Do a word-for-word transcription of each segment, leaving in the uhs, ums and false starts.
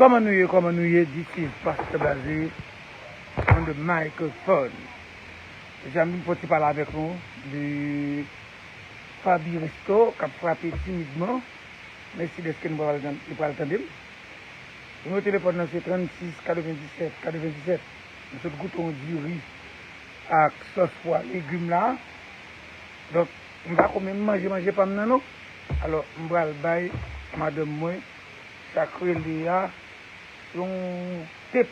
Kòman nou ye, kòman nou ye? This is Pastor Blaze on the microphone. Jodi a m vin fè yon ti pale avèk nou de Faby Resto k ap frape timidman. Mèsi dèske nou pral, li pral tande m. Nimewo telefòn nan se trannsis katrevenndisèt katrevenndisèt. M sot goute yon diri ak sòs pwa legim la. Donk, m pa ko menm manje manje pa m nan non. Alò, m pral bay madanm mwen, sa k rele a, yon tep.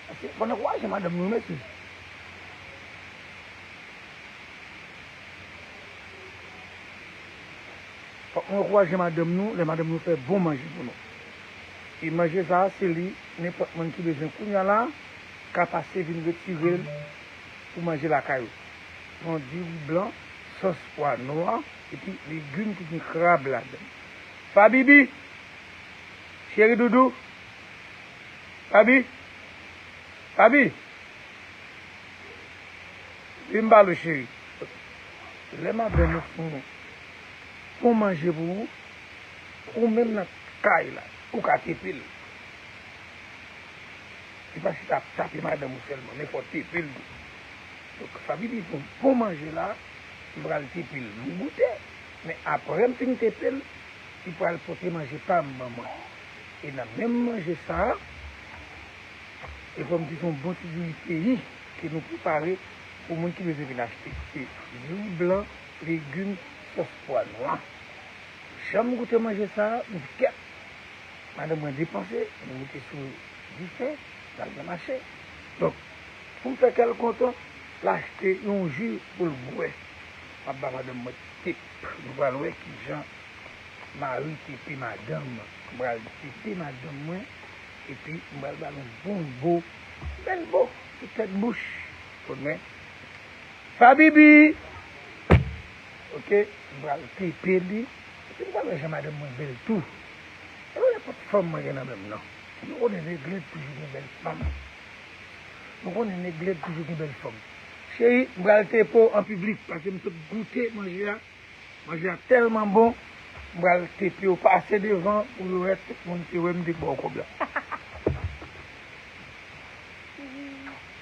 Paske fò n ankouraje madanm nou, mesye. Fòk nou ankouraje madanm nou, lè madanm nou fè bon manje pou nou. E manje sa a, se li, nenpòt moun ki bezwen kounye a la, ka pase vin retire l pou manje lakay ou. Yon diri blan, sòs pwa nwa, epi legim ki gen krab ladan l. Fabibi! Cheri doudou! Fabi! Fabi! Vin m pale w, cheri. Lè madanm ou fè yon bon manje pou ou, ou menm nan kay la, ou ka tepe l. Li pa chita ap tape madanm ou sèlman, men fò w tepe l tou. Donk, Fabibi fè yon bon manje la, m pral tepe l. M goute, men apre m fin tepe l, li pral pote manje pa m ban mwen. E nan menm manje sa a, e fò m di se yon bon ti diri peyi ke nou prepare pou moun ki bezwen vin achte. Se diri blan, legim, sòs pwa nwa. Janm goute manje sa a, m di kèt. Madanm mwen depanse, m mete sou dife, l al nan mache. Donk, pou m fè kè l kontan, l achte yon ji pou l bwè. M ap ba madanm mwen tip. Nou pral wè kijan mari tepe madanm. M pral tepe madanm mwen, epi m pral ba l yon bon bo, bèl bo, sou tèt bouch. Konnen. Fabibi! Oke, m pral tepe li. Epi m pral wè jan madanm mwen bèl tou. E pa nenpòt fanm mwen gen nan men m non. Nou konnen Neglèt toujou gen bèl fanm. Nou konnen Neglèt toujou gen bèl fanm. Cheri, m pral tepe w an piblik, paske m sot goute manje a. Manje a tèlman bon, m pral tepe w pase devan pou yo wè tout moun te wè m te ba w kòb la.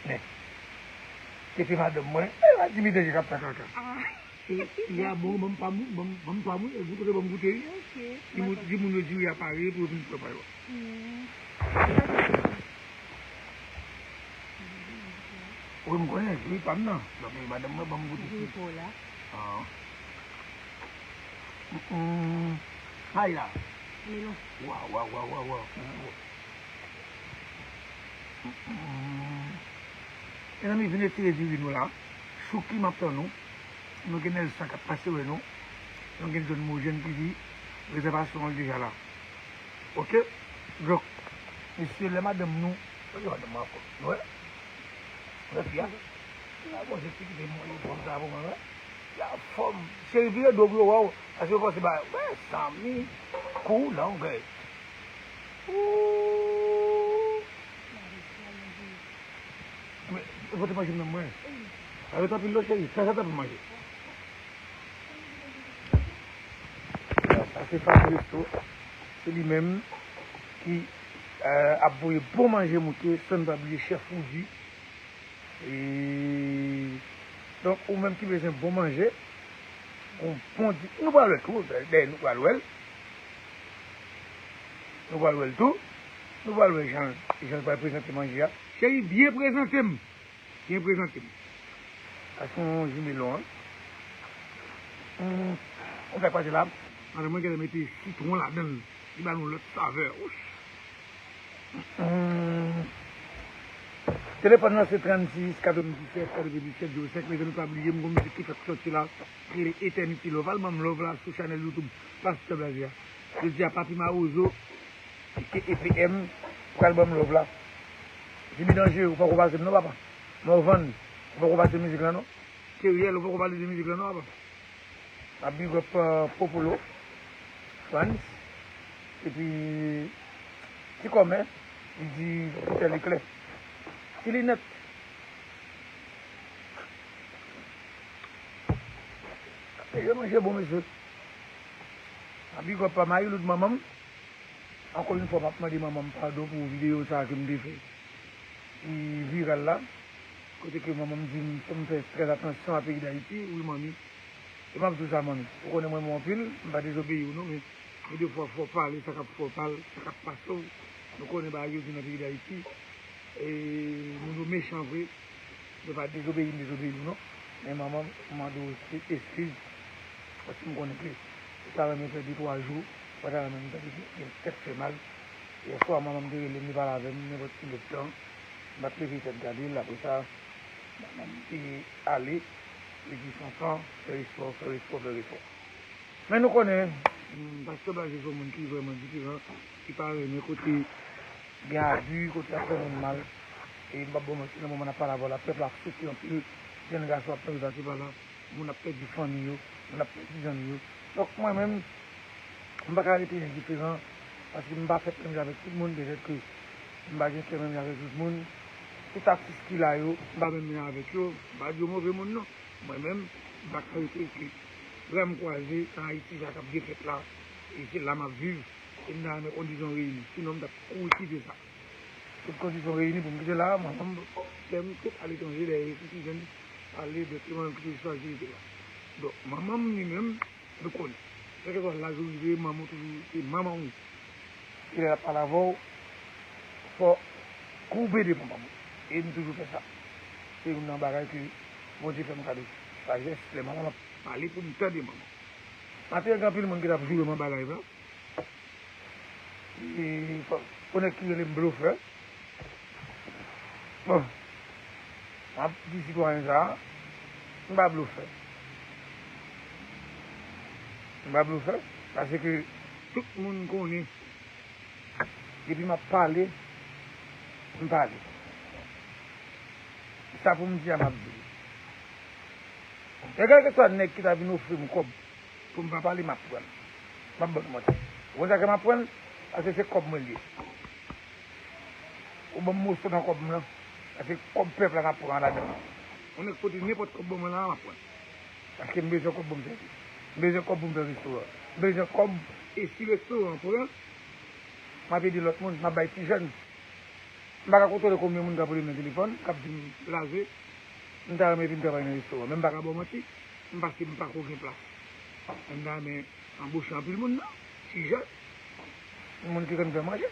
Men, tepe madanm mwen, e pa di m danje k ap fè kaka. Ah. E, li a bon, ban m pa m, ban m, ban m pa m, e goute, ban m goute, wi. Ok. Di moun, di moun yo diri a pare pou yo vin pran pa yo. Hmm. Wi, m konnen, wi, pa m nan. Donk, e madanm mwen, ban m goute. Jwi pou w la. Ah. Mm, mm. Ay la. Melon. Waw, waw, waw, waw, waw. Mm, mm. Mezanmi, vin retire diri nou la. Chouki, m ap tann ou. Nou gen Nelson k ap pase wè nou. Nou gen John Mojèn ki di rezèvasyon an deja la. Oke? Donk, mesye, lè madanm nou, oke, madanm mwen anfòm. Nou wè? Nou wè fi a? Fi a, bon, se ti kite mwen, li pran sa pou mwen, wè. Fi a anfòm. Cheri, vire do pou yo wè w. Paske yo panse ba, wè, Samy, kou, long, wè. Ooh. Men, ou pote manje m nan mwen. Avèk anpil lo, cheri. Fè sa tanpri manje. Sa se Faby Resto. Se li menm ki, eh, ap voye bon manje moute, san n pa bliye chèf Woody. E, donk, ou menm ki bezwen bon manje, yon bon di-, nou pral wè l tou, dayè nou pral wè l. Nou pral wè l tou. Nou pral wè jan, jan l pral prezante manje a. Cheri, byen prezante m. Byen prezante m. Sa se yon ji melon an. Hmm. Ou fè pase la. Madanm mwen genlè mete sitwon ladan l. Li ba nou lòt savè. Wouch. Hmm. Telefòn nan se trannsis katrevenndisèt katrevenndisèt zewo senk. Mezanmi, pa bliye m gon mizik ki fèk sòti la. Ki rele Eternity Love. Al ban m love la sou chanèl YouTube Pastè Blaze a. Jodi a, Papi Mawozo, aka E P M, pral ban m love la. Jimmy Dangereux, ou poko pase m non, papa. Morvan, ou poko pase mizik la non. Teriel, ou poko pale de mizik la non, papa. M ap big up, euh, Popolo, Frantz, epi Ti Kòmè, li di Peter Leclerc. Ti Linèt. Mesye, manje bon, mesye. M ap big up pa Marie-Lourdes, manman m. Ankò yon fwa, m ap mande manman m padon pou videyo sa a ke m te fè ki viral la, kote ke manman m di m fò m fè trè atansyon a peyi Dayiti. Wi, manmi. E m ap di w sa, manmi. Ou konnen mwen renmen w anpil, m pa dezobeyi w non, men gen de fwa fò w pale sa k ap fè w pale, sa k ap pase w. Nou konnen bagay yo di nan peyi Dayiti. E moun yo mechan vre. Yo pa dezobeyi m, dezobeyi w non. Men manman m, m mande w eskiz. Paske m konnen ke ou ta renmen fè de twa jou, ou pa ta renmen m tande ke gen tèt fè mal. Yè swa, manman m te rele m, li pale avè m, nenpòt kilè tan. M pa t leve tèt gade l, apre sa, manman m te ale, li di, Fanfan, fè espò, fè espò, fè espò. Men nou konnen, mm, pastè Blaze se yon moun ki vrèman diferan, ki pa renmen kote gen abi, kote y ap fè moun mal. E m p ap ba w manti, nan moman n ap pale avè w la, pèp la ap soufri anpil, jèn gason ap tonbe pase pa la, moun ap pèdi fanmi yo, moun ap pèdi zanmi yo. Donk, mwen menm, m pa ka rete endiferan, paske m pa fèt menm jan avèk tout moun, petèt ke m pa gen kè menm jan avèk tout moun. Tout atis ki la yo, m pa menm jan avèk yo, m pa di yo move moun non. Mwen menm, m pa ka rete ke bra m kwaze nan Ayiti sa k ap defèt la, e se la m ap viv, e m ta renmen kondisyon reyini. Sinon, m t ap kouri kite sa. Tout kondisyon reyini pou m kite la, manman m fè m tout aletranje, dèyè yo soti jèn ale, donk, se manman m ki te chwazi rete la. Donk, manman m li menm, nou konnen. Kèlkeswa laj ou rive, manman w toujou se manman w. E lè l ap pale avè w, fò w koube devan manman w. E m toujou fè sa. Se youn nan bagay ke Bondye fè m kado sajès, lè manman m ap pale pou m tande manman. Maten an, gen anpil moun ki t ap joure m anba live la. E fò, fò nèg ki rele m blofè. Bon, m ap di sitwayen sa a, m pa blofè. M pa blofè, paske tout moun konnen, depi m ap pale, m pale. Sa pou m di a, m ap di. E kèlkeswa nèg ki ta vin ofri m kòb, pou m pa pale, m ap pran l. M ap ban nou manti. Ou konn sa k fè m ap pran l? Paske se kòb mwen l ye. Ou ban m moso nan kòb mwen an. Paske kòb pèp la, m ap pran ladan l. Yon nèg pote nenpòt kòb ban mwen la, m ap pran l. Paske m bezwen kòb pou m sèvi. M bezwen kòb pou m fè restoran. M bezwen kòb, e si restoran an pran, m ap ede lòt moun, m ap bay ti jèn. M pa ka kontwole konbyen moun k ap rele m nan telefòn, k ap di m, Blaze, m ta renmen vin travay nan restoran, men m pa ka ba w manti, m pase m pa ko gen plas. Men m ta renmen anboche anpil moun nan, ti jèn, moun ki konn fè manje.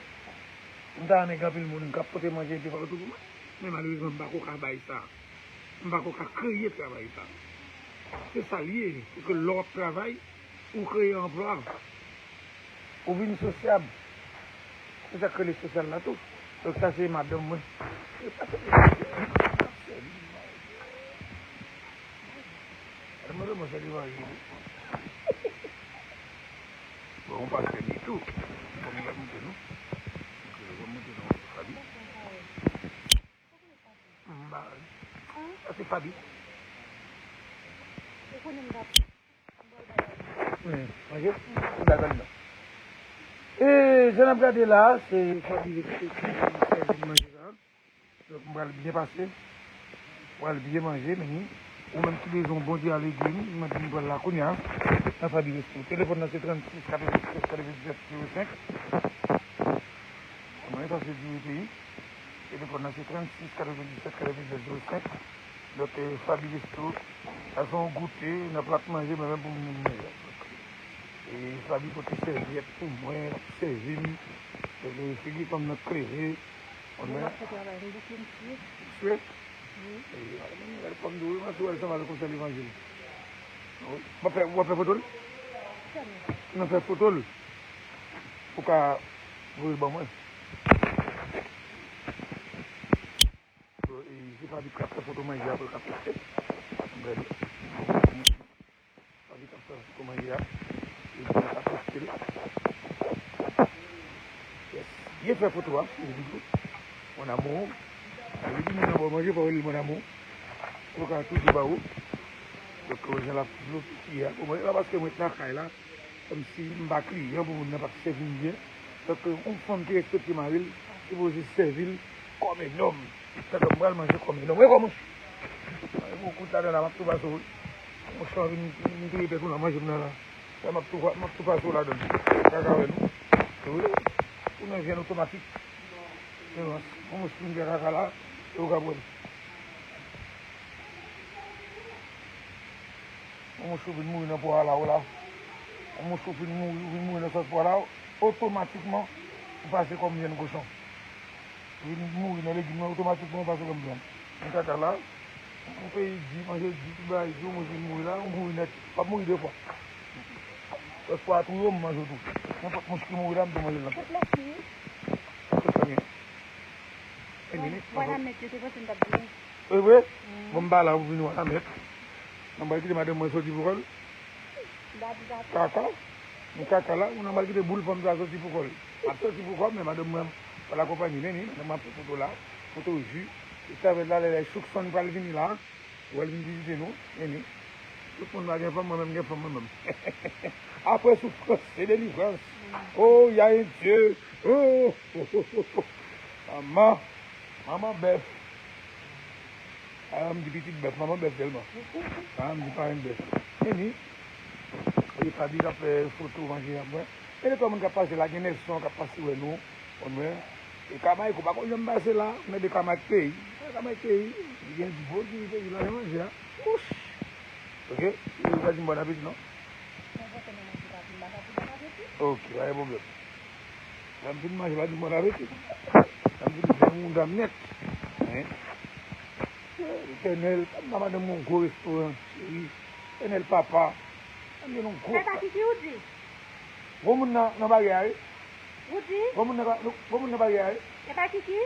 M ta renmen gen anpil moun k ap pote manje epi fè otou pou mwen. Men malerezman, m pa ko ka bay sa. M pa ko ka kreye travay sa. Se sa l ye, paske lè w ap travay, ou kreye anplwa. Ou vin sosyab. Se sa k rele sosyal la tou. Donk sa se madanm mwen. Gade mwen, mwen sèvi manje wi. Bon, ou pa sèvi tou. Bon, mwen monte non. Mwen monte non, Fabi. M pa, sa se Fabi. Ou konnen m pa. Hmm, manje? M pa sèvi non. E, jan n ap gade la, se Fabi Resto ki sèvi manje sa. Donk, m pral byen pase. M pral byen manje, men ou menm ki bezwen yon bon dye a legim, m di m pral la kounye a, nan Fabi Resto. Telefòn nan se trannsis katrevendiset katrevendiset zewo senk. Mwen, sa se Diri Peyi. Telefòn nan se trannsis katrevendiset katrevendiset zewo senk. Donk, eh, Fabi Resto, sa se yon goute nan plat manje, mwen menm pou m vin manje. Donk, eh, Fabi pote sèvyèt pou mwen, l ap sèvi m. Donk, eh, figi fanm nan klere. Mwen menm. L ap fè travay, m bouke m swe. Swe? Wi. Eh, gade fanm dou, wi, mwen sou wè l sanble konsa levanjil. W ap fè, w ap fè foto l? Fè m. Nan fè foto l. Ou ka voye l ban mwen. E se Fabi k ap fè foto manje a pou l ka poste. Gade. Fabi k ap fè foto manje a. E pou l ka poste l. Yes. Byen fè foto a, se li tou. Mon amour. Li di moun nan ba w manje, fò w rele l mon amour. Pou l ka toujou ba ou. Donk, jan l ap flopifye a. Pou mwen, se pa paske mwen t lakay la. Kòmsi m pa kliyan pou moun nan pa t sèvi m byen. Donk, yon fanm ki respekte mari l, sipoze sèvi l kòm en nòm. Tande m pral manje kòm en nòm. Wi, kòman? Ay, bon, kout ladan la, m ap tou pase w, wi. Monchè, vin, vin touye tèt ou nan manje m nan la. Sa m ap tou, m ap tou pase w ladan l. Kaka wè nou. Wi. Ou nan vyann otomatik. Yon mouch fin fè kaka la, e ou ka pran. Yon mouch fin mouri nan pwa la, ou la. Yon mouch fin mouri, ou fin mouri nan sòs pwa la, otomatikman, ou pase kòm vyann kochon. Ou vin mouri nan legim nan, otomatikman, ou pase kòm vyann. Yon kaka la, yon peyi di, manje di, tout bagay di, yon mouch vin mouri la, ou mouri nèt. W ap mouri de fwa. Sòs pwa tou yo, m manje w tou. Nenpòt mouch ki mouri la, m tou manje l nan. Tout lèfi. Tout lèfi. E mini. Mwen la met yo te panse m t ap vini. E vre? Bon, m pa la pou vini wè la, mèt. Nan bal kite madanm mwen soti pou kò l. Kaka. Yon kaka la, ou nan bal kite boul fanm sa soti pou kò l. M ap soti pou kò m, men madanm mwen pa l akonpanye, men ni, madanm mwen ap fè foto la, foto ju. E sa vèt la, lè lè Chouk Sonn pral vini la. Ou wè l vin vizite nou, men ni. Tout moun pa gen fanm, mwen menm gen fanm mwen menm. Apre soufrans, se delivrans. Oh, y a un Dieu. Oh, oh, oh, oh, oh. Manman, manman bèf. A, m di pitit bèf, manman bèf sèlman. A, m di parenn bèf. Men ni, e Faby k ap fè foto manje a mwen. Men de twa moun k ap pase la, gen Nelson k ap pase wè nou. Konn mwen. E Kamayko pa konn janm pase la, men de Kamayk peyi. Kamayk peyi, li gen dvo ki peyi la, men manje a. Wouch! Ok, ou pa di m bon apeti non? Mwen pote nan manje pa di m pa ka di bon apeti. Ok, pa gen pwoblèm. Lè m fin manje, pa di m bon apeti. Lè m fin fè moun dam nèt. Hein? Etènèl, pa m ba madanm mwen yon gwo restoran, cheri. Etènèl papa, pa m gen yon gwo. Papa Kiki ou di? Gwo moun nan, nan baryè a, wi. Ou di? Gwo moun nan, gwo moun nan baryè a, wi. E pa Kiki?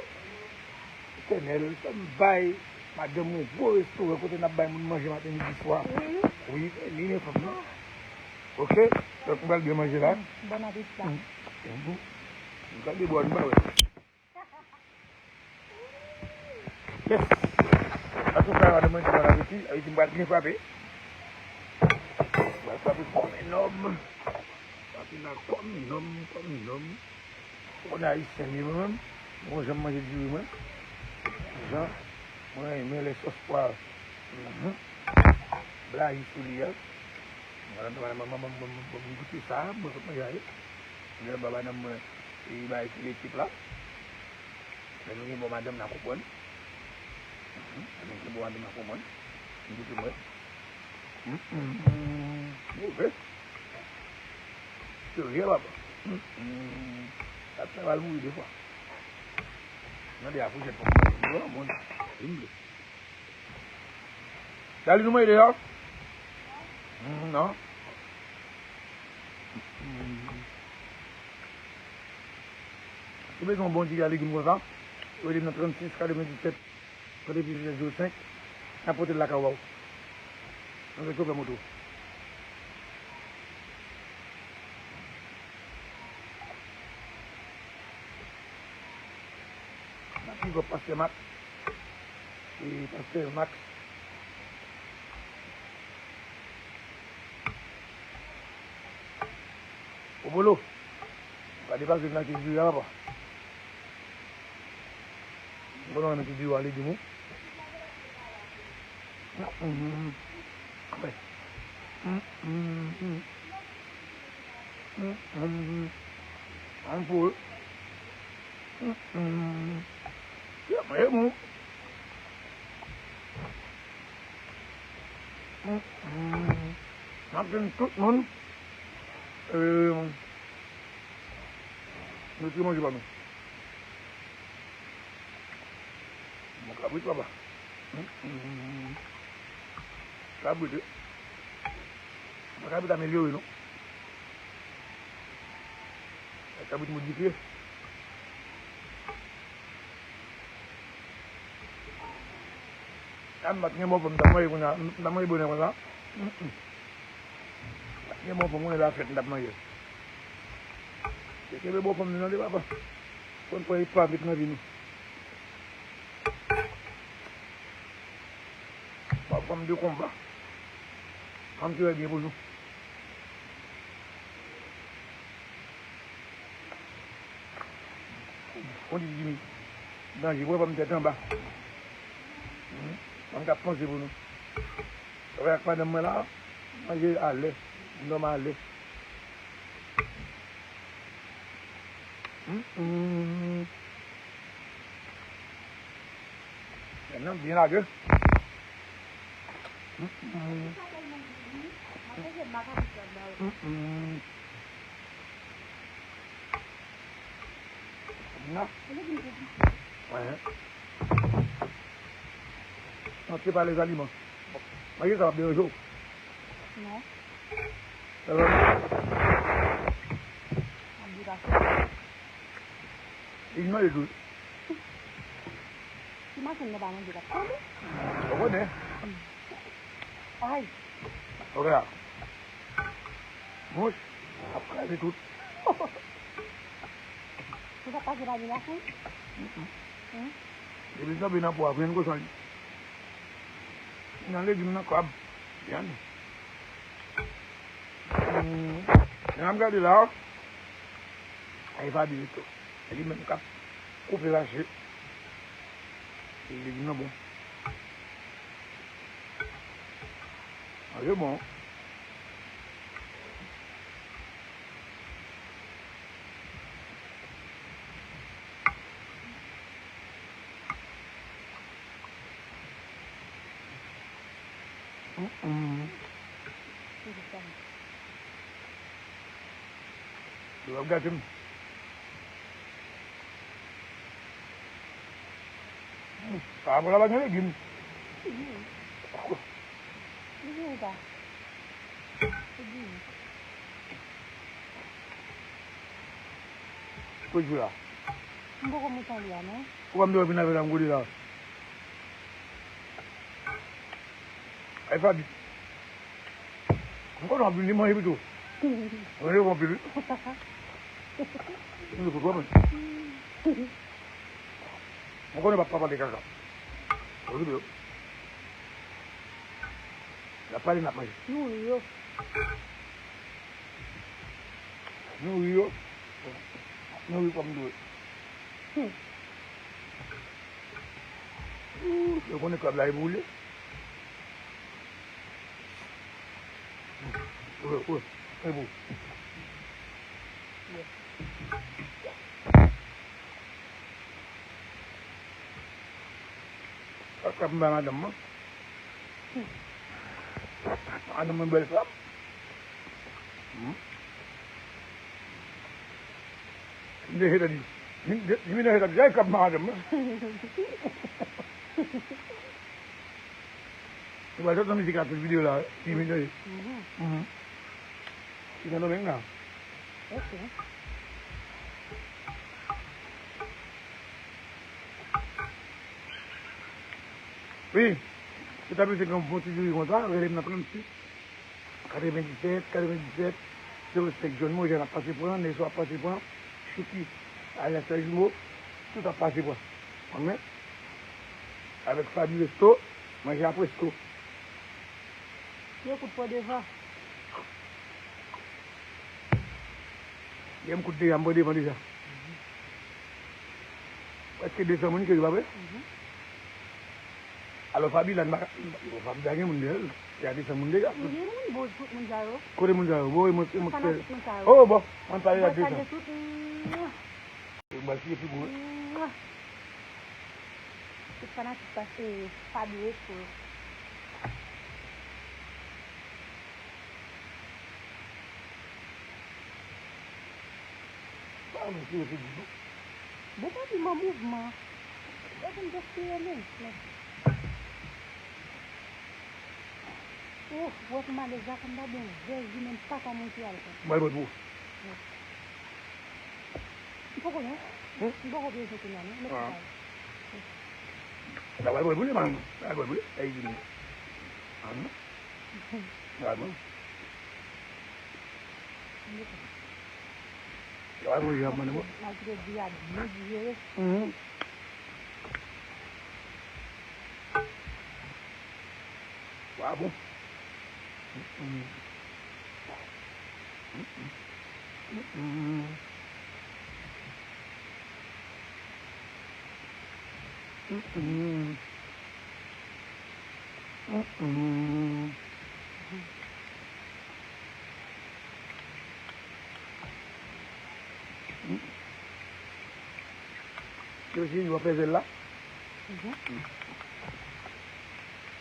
Etènèl, fè m bay madanm yon gwo restoran kote n ap bay moun manje maten, midi, swa. Wi. Wi, li men fanm nan. Ok? Donk, m pral byen manje la. Bon apeti la. Mm. Mm. M pral debò, m pa wè. Yes. Antouka, madanm mwen di bon apeti. Apeti m pral byen frape. M pral frape kòm en nòm. Frape la kòm en nòm, kòm en nòm. Ou konnen ayisyen m ye mwen menm. Bon jan m manje diri mwen. Jan mwen renmen lè sòs pwa. Mhm. Blayi sou li a. Mwen, mwen, mwen, mwen, mwen, mwen, mwen goute sa, mwen sot manje a ye. Lè baba nan mwen, e bay ti lekip la. Lè nou gen bon madanm nan konprann. Mhm. Lè nou gen bon madanm nan konprann. M goute mwen. Mm, mm, mm. Move. Serye, papa. Mm, mm. Sa fè mal mouri de fwa. Mande a foujèt pou mwen. Bon, bon. Vin vle. Dali nou mande deja? Mm, non. Mm. Si w bezwen yon bon diri a legim konsa, rele m nan trannsis katrevenndisèt, trannsis zewo senk, n ap pote l lakay ou ba w. Nan resto fè moto. N ap big up Pastè Max. E Pastè Max. Popolo. Pa depase nan kilti a, papa. Mwen renmen kilti a, legim ou. Mm, mm, mm. Mm, mm, mm. Mm, mm, mm. An pou. Mm, mm. Yeah, mwen bon. Mm, mm. M ap tann tout moun. Euh, nou te manje pa nou. Bon, kabrit, papa. Mm, mm, mm, mm. Kabrit, wi. Bon, kabrit amelyore, non? Kabrit modifye. A, m pa t gen bon fanm, m t ap manje kounye a, m t ap manje bonè konsa. Mm, mm. M pa t gen bon fanm, kounye a fèt, m t ap manje. Se kenbe bon fanm li nan de, papa. Fò n pran epa met nan vi nou. Bon fanm de konba. Fanm ki wè byen pou nou. Konn di Jimmy, danje, pran fanm tèt anba. Hmm? Fanm k ap panse pou nou. Travay ak madanm mwen la, manje alè, dòmi alè. Mm, mm. Byen nan, byen lage. Mm, mm. Mm, mm. Nan. Wè. Manje pa lèzaliman. Manje sa ap deranje w? Non. Lèzaliman. Ap di pa sa. Li manje tou. Si machann nan pa manje, l ap tonbe. Ou konnen. Ay. Ok la. Mouch ap kraze tout. Ou sa pase pa gen lakou? Depi l tonbe nan po a, pou yon kochon li. Nan legim nan, krab. Vyann. Hmm. Jan m gade la, ay pa byen tou. Se li menm k ap koupe vache. Li di non bon. Manje bon. Mm, mm. Yo ap gate m. Mm, sa a, la pa gen legim. Li vin ou pa? Li vin. Kot jou la? M poko monte anlè a, non. Ou pa m te wè vin avè la m gode la. Ay, Fabi. M konnen w ap vin li manje pito. Mwen leve anpil, wi. M di kout wè mwen. M konnen papa pale kaka. Okipe yo. L ap pale, n ap manje. Nouri yo. Nouri yo. Nouri kòm dwe. Hmm. Ooh, yo konnen krab la e boule. Wè, wè, e bon. Sa krab m ba madanm mwen. Madanm mwen bèl krab. Hmm. Vin de jete di. Vin de, vin de jete di. Ay, krab madanm mwen. Ou pral sot nan mizik la tout videyo la, wi. Vin de. Mhm. Mhm. Ki nan domèn la. Ok. Wi. Si w ta bezwen yon bon ti diri konsa, rele m nan trannsis. Katrevendisèt, katrevendisèt, zewo senk, John Mojen ap pase pran, Neso ap pase pran, Chouki, alyas Lè Jimo, tout ap pase pran. Konprann? Avèk Fabi Resto, manje a presto. Yo kout pran devan. Lè m kout deja, m pran devan deja. Prèske de san moun ke yo pa vre? Mhm. Alò, Fabi la, n pa ka, bon, Fabi la gen moun deyò l. Y a de san moun deja. Gen moun, bon, tout moun sa yo. Kote moun sa yo? Bon, e mwen, e mwen ki fè. Fanatik moun sa yo. Oh, bon, mwen pale la de san. Mwen salye tout. Mwen salye pi gwo. Tout fanatik pa, e, Fabi Resto. Sa, mesye, se di. Bon, pa di m an mouvman. Yo vin respire, men. Ouf, wè pou m ale Jakòb, m pa gen vèj li, men m pa ka monte al kon. Mwen, mwen, mwen. M poko non. Hmm? M poko bezwen kounye a non. Mèt travay. Sa va bwè boule, man. Sa va bwè boule. Sa yi di nou. Ah non. Sa va bon. Sa va bon, jan mwen bon. Malgre di a byen jere. Mhm. Sa va bon. Mm-mm. Mm-mm. Mm-mm. Mm-mm. Mm-mm. Mm. Cheri, w ap fè zèl la? Mhm.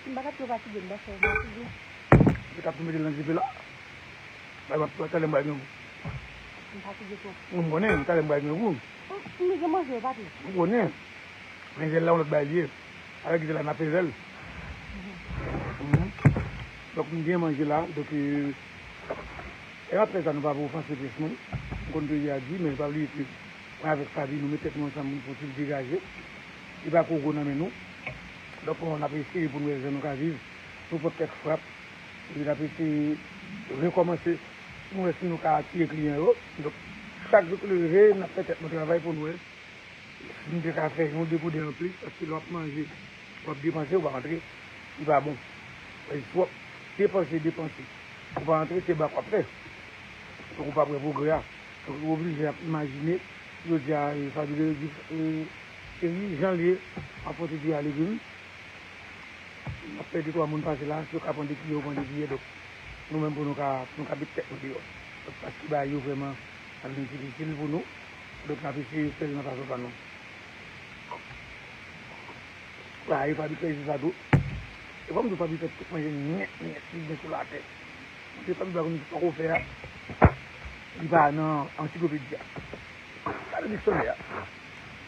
M pa t ap fatige, m pa fè fatige. Li t ap tou mete l nan dife la. Bay m ap talè m bay grangou. M fatige twòp. M konnen, talè m bay grangou. M bezwen manje, papi. M konnen. Men zèl la, yon lòt bagay li ye. Avèk zèl la, n ap fè zèl. Mhm. Donk, m gen manje la. Donk, euh, e m ap fè sa, nou pa pou ofanse pyès moun. M konn peyi a di, men pa bliye ke mwen avèk Faby, nou met tèt nou ansanm, nou fon ti degaje. Li pa ko gwo nan men nou. Donk, n ap eseye pou n wè jan nou ka viv. Nou pot kèk frap. Epi n ap eseye rekòmanse pou n wè si nou ka atire kliyan yo. Donk, chak jou k leve, n ap fè tèt nou travay pou n wè si n te ka fè yon degouden anplis, paske lè w ap manje, w ap depanse, ou pa rantre, li pa bon. Paske si w ap depanse, depanse, ou pa rantre, se bak w ap fè. Donk, ou p ap wè pwogrè a. Donk, ou oblije ap imajine, jodi a, e, sa vle di, e, se jan l ye, ap fè ti ti a legim. N ap fè de twa moun pase la, si yo ka pran de kiyè, yo pran de kiyè, donk, nou menm pou nou ka, pou nou ka met tèt nou deyò. Donk, paske bagay yo vrèman ap vin difisil pou nou, donk, n ap eseye fè l nan fason pa nou. Bagay yo Faby fè isit sa tou. E kòm tou Faby fè tout manje nèt, nèt, li gen sou latè. Se Faby pa konn sa poko fè a. Li pa nan ansiklopedi a. Gade diksyonè a.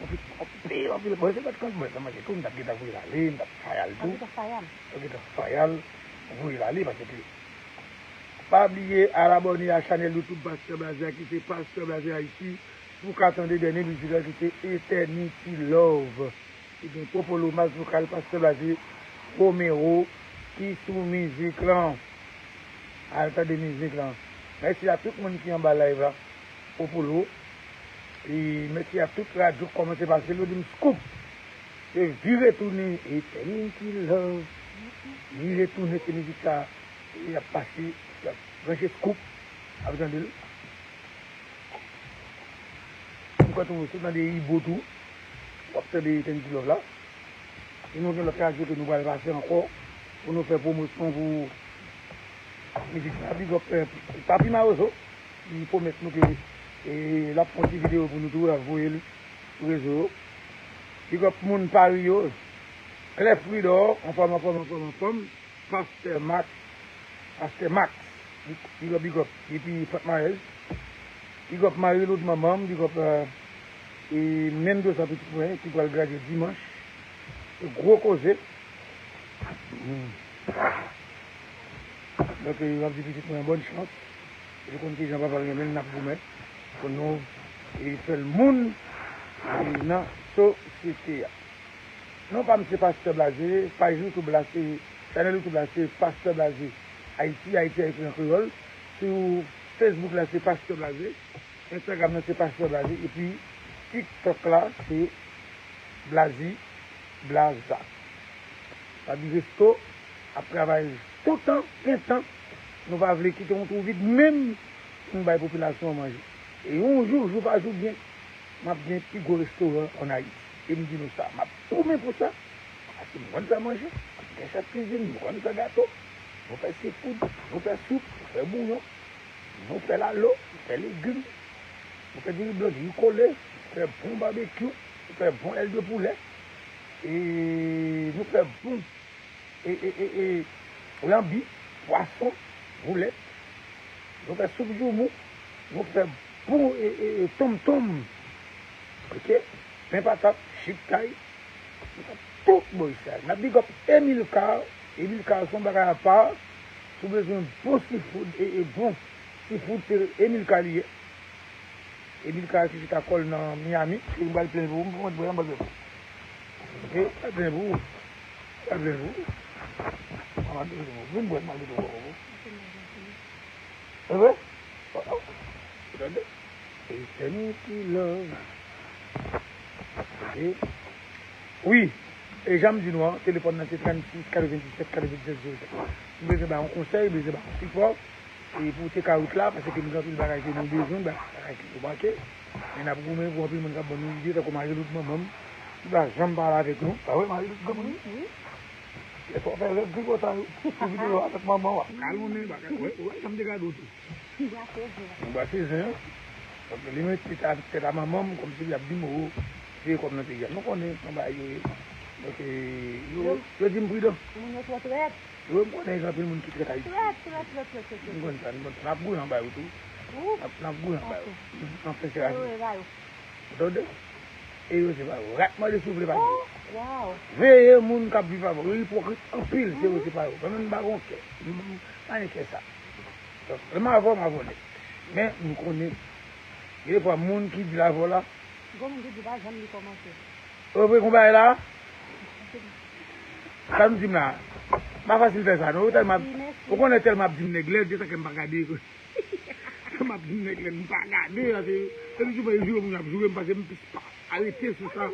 Anpil, anpil, anpil. Bon, se pa t kont mwen, sa manje tou, m t ap gentan voye l ale, m t ap fay al tou. Ou gentan fay al? M t ap gentan fay al, voye l ale, paske pa bliye al abòne a chanèl YouTube Pastè Blaze a, ki se Pastè Blaze Haiti, pou w ka tande dènye mizik la, ki se Eternity Love. Ki gen Popolo, Mazouka, Pastè Blaze, Romero, ki sou mizik lan. Al tande mizik lan. Mèsi a tout moun ki anba live la. Popolo. E mèsi a tout radyo k kòmanse pase l, yo di m Scoop. Se vire tounen, Eternity Love. Vire tounen, se mizik sa. E y ap pase, y ap branche Scoop. Ap tande l. M kwè tou, si w tande Ibo tou, w ap tande Eternity Love la. E nou gen lòt radyo ke nou pral pase ankò pou nou fè pwomosyon pou mizik sa. Big up, eh, Papi Mawozo, li pwomèt nou ke, eh, l ap fè yon ti videyo pou nou tou, l ap voye l sou rezo yo. Big up moun Pari yo, Clef Ridor, anfòm, anfòm, anfòm, anfòm. Pastè Max, Pastè Max, big up, big up, depi Fort Myers. Big up Marie-Lourdes manman m, big up, euh, e Mendoza pitit mwen, ki pral gradye dimanch. Se gwo koze. Hmm. Donk, e, m ap di pitit mwen bòn chans. Li konn kijan papa l renmen l, n ap goumen pou nou, e, fè l moun, e, nan sosyete a. Non pa m se Pastè Blaze, paj YouTube la se, chanèl YouTube la se Pastè Blaze Ayiti, Ayiti a ekri an kreyòl. Sou Facebook la se Pastè Blaze, Instagram nan se Pastè Blaze, epi TikTok la se Blaze Blaza. Sa di resto ap travay toutan, gentan, nou pa vle kite yon twou vid menm pou n bay popilasyon an manje. E yon jou, jou pa jou byen, m ap gen pi gwo restoran ann Ayiti. E m di nou sa, m ap goumen pou sa. Paske m konn fè manje, m gen chèf kizin, m konn fè gato, nou fè seafood, nou fè soup, nou fè bouyon, nou fè lalo, nou fè legim, nou fè diri blan, diri kole, nou fè bon babekyou, nou fè bon èl de poulè, e nou fè bon e, e, e, e, lanbi, pwason, boulèt. Nou fè soup joumou. Nou fè bon, e, e, e, tonmtonm. Oke? Pen patat, chipkay. Nou fè tout bò isi a. N ap big up Emilcar. Emilcar se yon bagay apa. Si w bezwen bon seafood, e, e, bon seafood, se Emilcar li ye. Emilcar ki chita kò l nan Miami, se li m pral plenn pou ou, m pral plenn pou ou. Ok, m pral plenn pou ou. M pral plenn pou ou. M pral plenn pou ou. Vin bwè, m pral plenn pou ou. E vre? Oh, oh. Ou tande? Eternity love. Ok. Wi. E jan m di nou an, telefòn nan se trannsis katrevenndisèt katrevenndisèt zewo sèt. M bezwen ba yon konsèy, bezwen ba yon sipò. E pou w tcheke wout la, paske nou gen anpil bagay ke nou bezwen, ba-, bagay ki yo manke. Men n ap goumen pou anpil moun k ap ban nou ide, tankou Marie-Lourdes manman m, ki pa janm pale avèk nou. Pa vre, Marie-Lourdes granmoun? Wi. Lè fò fè rèv gri konsa, pou videyo avèk manman w ap kalonnen, bagay. Wè, wè, jan m te gade w tou. M brase zen. M brase zen. Donk, li mete tèt a, tèt a manman m, kòmsi li ap di m, o, Veye kòb nan peyi a. Nou konnen kòman bagay yo ye. Donk, e, yo, yo di m pridan. Moun yo twò trèt. Yo, m konnen gen anpil moun ki trèt Ayiti. Trèt, trèt, trèt, trèt, trèt, trèt. M konn sa, m konn sa. N ap gouye anba yo tou. N ap, n ap gouye anba yo. Anfen, se la vi. Ou tande? E yo se pa yo. Rat mande soufle pa yo. Veye moun k ap viv avè w. Yo ipokrit anpil, se yo se pa yo. Mwen menm m pa gon kè. M pa gen kè sa. Donk, lè m avè w, m avè w nèt. Men, m konnen, gen defwa moun ki di l avè w la. Gon moun ki di pa janm li kòmantè. Ou vre gon bagay la? Sa nou di m la? M pa fasil fè sa, non. Ou tèlman, ou konnen tèlman ap di m nèg lèd, se sa ke m pa gade. Tèlman ap di m nèg lèd, m pa gade, paske, epi sou fè joure moun ap joure m, paske m plis pa arete sou sa.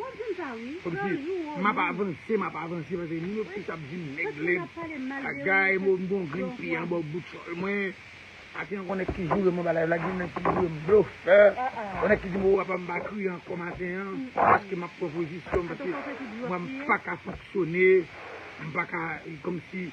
Kòmsi, m ap avanse, m ap avanse, paske moun yo plis ap di m nèg lèd. Bagay, m gon grenn pye anba bout chòl mwen. Maten an, gon nèg ki joure m anba live la, gen nèg ki joure m blofè. Gon nèg ki di m, "O, apa m pa kriye ankò maten an, paske m ap pran pozisyon m, paske mwen, m pa ka fonksyone, m pa ka, e, kòmsi,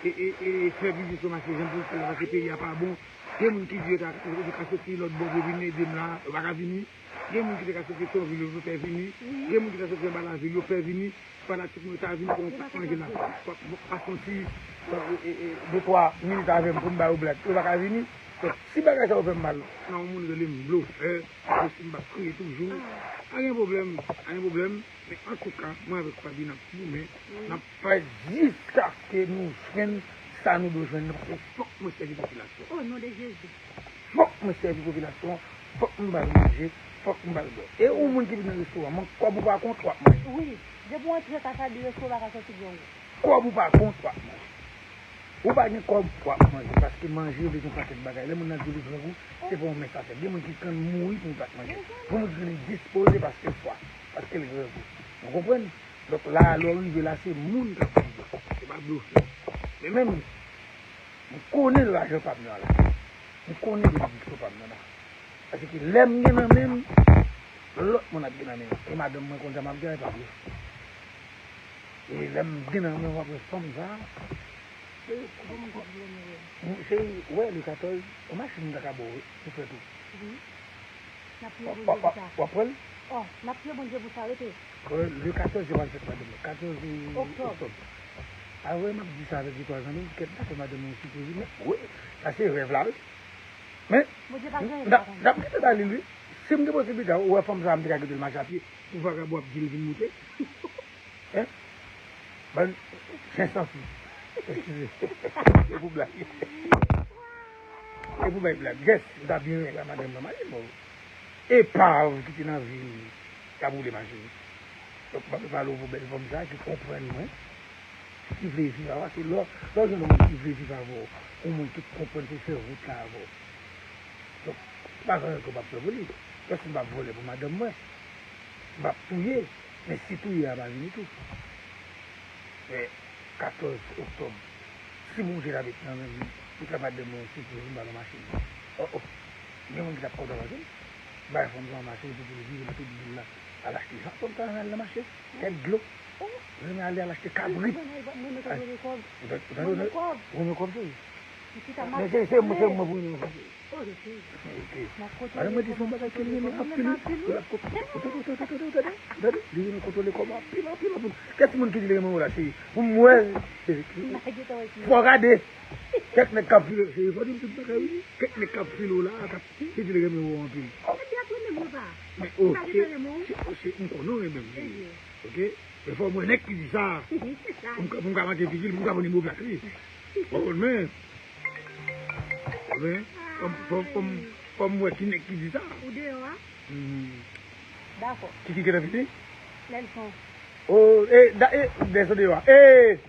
e, e, e, fè biznis yo mache jan pou l fè l, paske peyi a pa bon." Gen moun ki di yo ta, yo ta ka soti lòt bò pou vin ede m la, yo pa ka vini. Gen moun ki te ka soti Petyonvil, yo pè vini. Gen moun ki ta soti anba lavil, yo pè vini. Fanatik mwen ta vin pou yon pat manje la. Pa fè yon ti, e, e, e, de twa minit avè m pou m ba yo blag. Yo pa ka vini. Donk, si bagay sa yo fè m mal, nan yon moun rele m blofè, yo si m pa kriye toujou. Pa gen pwoblèm, pa gen pwoblèm. Men antouka, mwen avèk Faby n ap goumen, n ap fè jiskaske nou jwenn sa nou dwe jwenn nan, paske fòk mwen sèvi popilasyon. O non de Jezi. Fòk mwen sèvi popilasyon, fòk m ba l manje, fòk m ba l bwè. E yon moun ki vin nan restoran mwen, kòb ou pa kont, w ap manje. Wi, depi w antre kaka de restoran pa ka sòti grangou. Kòb ou pa kont, w ap manje. Ou pa gen kòb, w ap manje, paske manje yo bezwen pakèt bagay. Lè moun nan di li grangou, se pa yon mens afè. Gen moun ki konn mouri pou yon plat manje. Gen moun ki konn endispoze paske fwa, paske l grangou. Ou konprann? Donk la, lè w rive la, se moun k ap jije. Se pa blofè. Men menm, m konnen lajan pa m nan la. M konnen benediksyon pa m nan la. Paske lè m gen nan men m, lòt moun ap gen nan men yo. E madanm mwen konn sa m ap gen, e pa vre. E lè m gen nan men m, apre fanm sa, se, se, wè, le katòz, yon machin m ta ka ba w, wi, pou fè tou. Wi. N ap priye Bondye pou sa. W ap pran l? O, n ap priye Bondye pou sa, rete. Wè, le katòz, se pral fèt madanm mwen. Katòz oktòb. A wè, m ap di sa avèk de twa zanmi m, kèt, dakò, madanm mwen sipoze, men, wi, sa se rèv la, wi. Men, n ap, n ap kite ba li, wi. Si m te posiblite, ou wè fanm sa a, m te ka kite l mache a pye. Pou vagabon ap di l vin moute. Hein? Bann chen san fi. Eskize. Se pou blag. Se pou bay blag. Yes, m ta byen renmen bay madanm nan mayi, bon. Epav ki te nan vil, k ap woule machin. Donk, m ap pale w pou bèl fanm sa a ki konprann mwen, ki vle viv avè w. Se lè, lè w jwenn yon moun ki vle viv avè w, yon moun ki konprann pou fè wout la avè w. Donk, pa gen anyen ke m ap fè pou li. Pèsonn p ap vòlè pou madanm mwen. M ap touye, men si touye a pa vini tou. Men katòz oktòb, si Bondye ta met nan men m, m fè madanm mwen yon sipriz, m ba l yon machin. O, o. Gen moun ki t ap kontan avè m. Bay fanm sa yon machin pou, pou l viv nan tout vil la. Al achte jan fanm sa renmen al nan mache. Tèt dlo. Renmen ale al achte kabrit. Ou tande, ou tande, renmen kòb, cheri. Men se, se, se mwen pou renmen kòb, cheri. Ok. Alò, mwen di se yon bagay ke li renmen anpil, wi. Ou tande, ou tande, ou tande, ou tande, ou tande? Li renmen kontwole kòb anpil, anpil, anpil. Kèk moun ki di li renmen w la, cheri? Pou m wè. Fò gade. Kèk nèg k ap file, cheri, fò di m tout bagay, wi. Kèk nèg k ap file w la, k ap, ki di li renmen w anpil. Men, ok. Cheri, m konnen w renmen m, cheri. Ok? Men fò m wè nèg ki di sa. Pou m ka, pou m ka manke figi l, pou m ka pran nimewo plak li. Ou konprann, men. Men, fò m, fò m, fò m, fò m wè ki nèg ki di sa. Ou deyò a? Hmm. Dakò. Ki, ki gentan fini? Nelson. O, e, da, e, Nelson deyò a. E!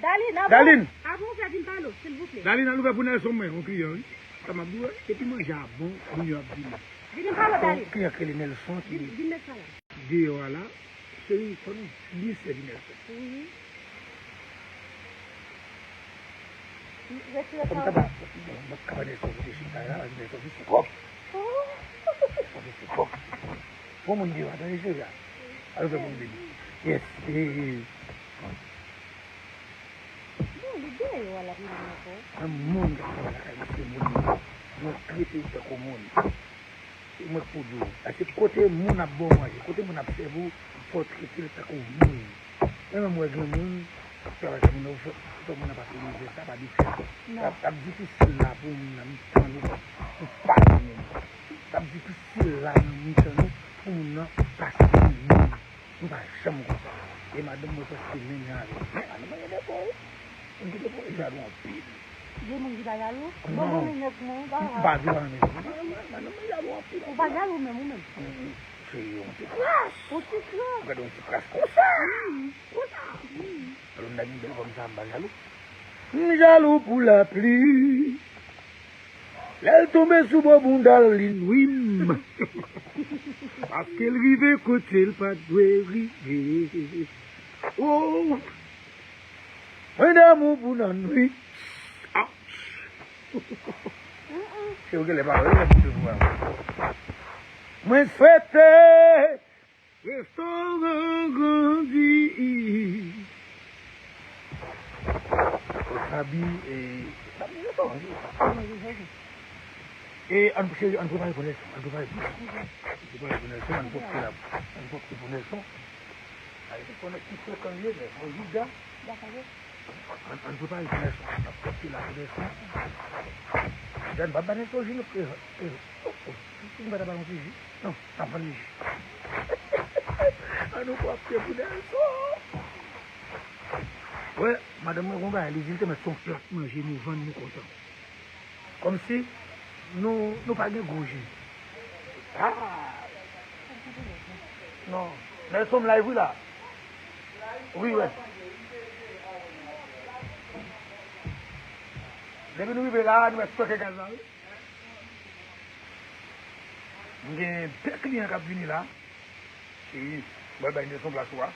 Dalin, a bon? Dalin! Avan w fè vin pale w, silvouplè. Dalin, al ouvè pou Nelson mwen, yon kliyan, wi. Sa m ap di w, depi manje a bon, moun yo ap vini. Vin pale w, Dalin. Yon kliyan ki rele Nelson ki deyò a la. Cheri, fò nou byen sèvi Nelson. Wi. Retire sa w. Kòm ta ba, m ap kaba Nelson kote chita la, Nelson vin se pwòp. Nelson vin se pwòp. Bon moun deyò a, tande cheri a. Al ouvè pou m, baby. Yes. Bon, li deyò a, l ap mande ankò. Yon moun k ap travay lakay misye, moun li. Mwen trete l tankou moun. Mwen pou di w, paske kote moun ap ba w manje, kote moun ap sèvi w, fò w trete l tankou moun. Mwen menm, m wè gen moun k ap travay sou moun nan, fò, fò moun nan pase mizè, sa pa difisil. L ap, l ap difisil la pou moun nan tann ou, pou pa renmen nou. L ap difisil la nan mitan nou pou moun nan pase pou moun. Nou pa janm konsa. E madanm mwen prèske menm jan avè m. Men madanm mwen gen defo wi. Moun ki defo, li jalou anpil. Gen moun ki pa jalou? Bon, non, bon, men nèg mwen, m pa di w pa renmen nèg mwen. Madanm mwen jalou anpil. Ou pa jalou menm, ou menm? Mm, se yon ti kras. Yon ti kras. Ou gade yon ti kras konsa. Konsa. Alò, m ta gen bèl fanm sa, m pa jalou. M jalou pou lapli. Lè l tonbe sou bò bounda l, li nwi m. Paske l rive kote l pa t dwe rive. Oh! Mwen damou pou lannwit. Ouch! Se ou genlè pa wè, lè m te pou wè. Mwen swete restoran grandi. Fabi, e, Fabi, restoran, wi. E, ann, cheri, ann prepare pou Nelson, ann prepare pou Nelson. Ann prepare pou Nelson, ann pwòpte la, ann pwòpte pou Nelson. Ay, se konnen ki frekan li ye, men, mwen jouda. Ann, ann prepare pou Nelson, ann pwòpte la pou Nelson. Jan pa ba Nelson jino, e, e, oh, oh, si m pa ta ba nou ti ji. Non, n ap vann li ji. Ann nou pwòpte pou Nelson. Wè, madanm mwen gon bagay, li di l te mèt se yon plat manje nou vann nou kontan. Kòmsi nou, nou pa gen gwo je. Ah! Non, Nelson m live wi la. Wi, wè. Depi nou rive la, nou wè stoke gaz la wi. M gen de kliyan k ap vini la. Cheri, mwen bay Nelson plas ou a.